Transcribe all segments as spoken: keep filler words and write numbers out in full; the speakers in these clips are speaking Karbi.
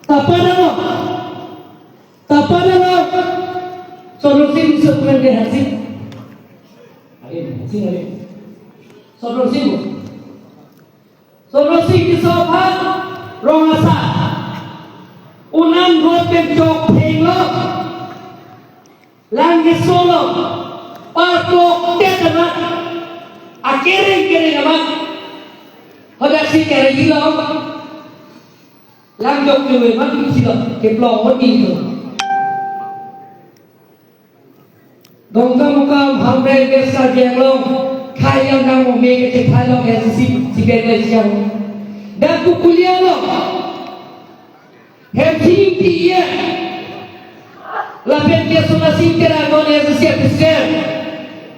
Tapan ano? Tapan ano? Sonor Sing Tisso pen ke Hansing. Arin, Hansing arin. Sonor Sing. Sonor Sing Tisso aphan rong asar. Unan rot pen chok thenglo. Lang kesolo. Partok tet amat. Akereng kereng amat. Hadak si kereng lo. Lang jok kewe man silo. Keplong honi lo. Dongkamukam Hamren West Karbi Anglong, khei yang nang ome kechethan lo S C C P N L siang. Dak kukulia lo. Hem sing tiya. Lapen ke Sonor Sing Teranggon S C P President.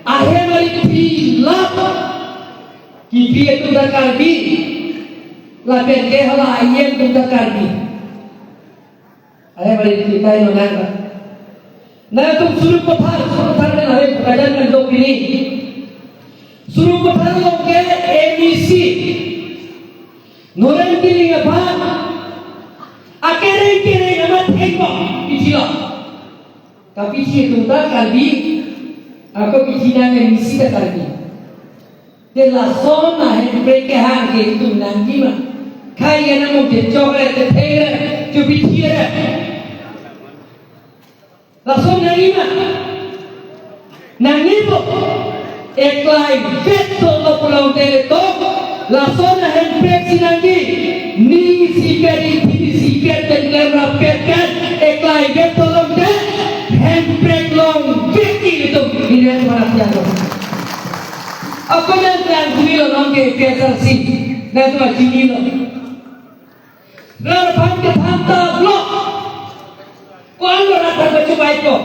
Ahem ari three lakh. Kipi atum ta Karbi. Lapen ke hala ayen atum ta Karbi. Ahem ari three kai no nang. Nangtum Sarupathar, Sarupathar kan ahem kajan kan dok pini. Sarupathar along ke M E C Noreng Killing aphan akereng kereng amat thengpo pithilo. Kapithi atum ta Karbi, ako pithi nang M E C ta Karbi. Te lason ahemprek kehang ke itum nangji ma. Khei anam ke chokre, te thengre, chupithire. Lason nangji ma. Nangjipo. Eklai vet solo pulote to. Lason ahemprek si nangji. Ning sipet, isi sipet, pen klem rapet pen. Eklai vet solo te. Hemprek long vet itum. Ini yang mana siapa? Ako nang nang kumi lo nang ke P S R C. Nang tu chinilo. Rat aphan kethan ta block. Ko-an lo rat aphan kachobaipo?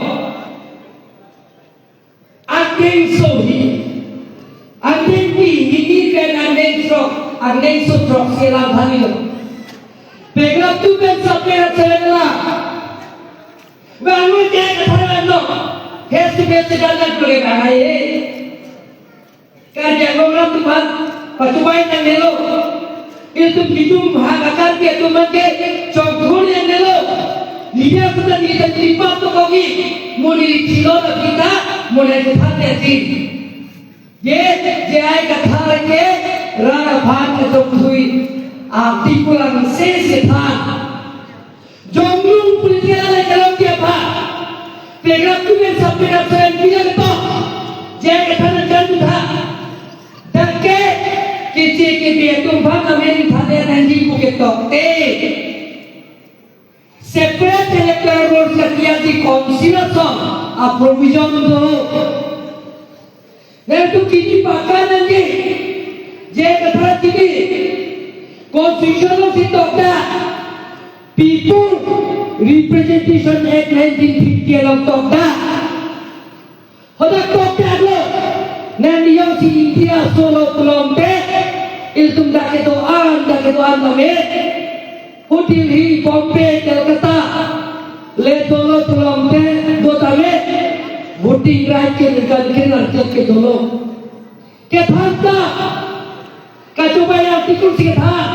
Angdeng sohi. Angdengpi, hini pen angdeng throk, angdengso throksi alam thanilo. Pengrap tu pen sab pengrap seven la. Bang mo ke kethan lo. Hes tu pen sedan lan pule bang ai. Karbi Anglong atum aphan pachobai nangnelo. Itum bidum ha kakar ke atum ke chongthur nangnelo. Libya kuta nilita nilipat to kogi. Mo neli chilo na kita, mo neli kethan ya si. Ye, J I Kathar ke rat aphan kachongthui. Article angse si than. Jonglung political alliance along ke aphan. Pengrap tu pen sab pengrap seven pila ketok. J I Kathar nangjan tu tha. Dak ke keche kebe atum aphan amen tha de nangji pu ketok te. Separate electoral rolls katiya di council ason a provision do. Nangtum kini pakan nangji, J I Kathar kini, Constitution along si tokda, People Representation Act nineteen fifty along tokda. Hadak tokda lo, nang iyong si India solo pulote, itum dak kedo-an, dak kedo-an tame. Ho Delhi, Bombay, Calcutta, le dolo pulote do tame, voting right ke legal ke nangchet ke dolo. Kethan ta, kachobai article si kethan,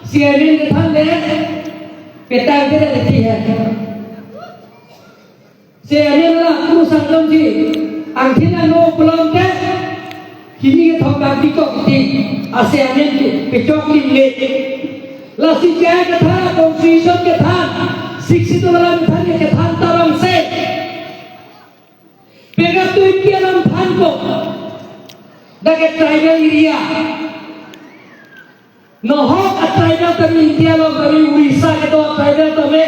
C M N kethan le, petang ke le ti hai. Si amen la kuru sangdam si, angthin ano pulote, hini kethom bang bikok ti, a si amen ti, pechok lim le. Lasi J I Kathar, Constitution kethan, Sixth Schedule alam kethan, kethan ta abang si. Pengrap tu India alam thanpo. Dak ke tribal area. Nohok a tribal tame India along tame Orissa kedo tribal tame,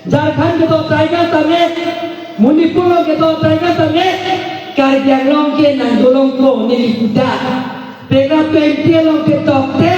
Jharkhand kedo tribal tame, Manipur along kedo tribal tame, Karbi Anglong ke nang dolong ko neli kuda. Pengrap twenty along ketok te,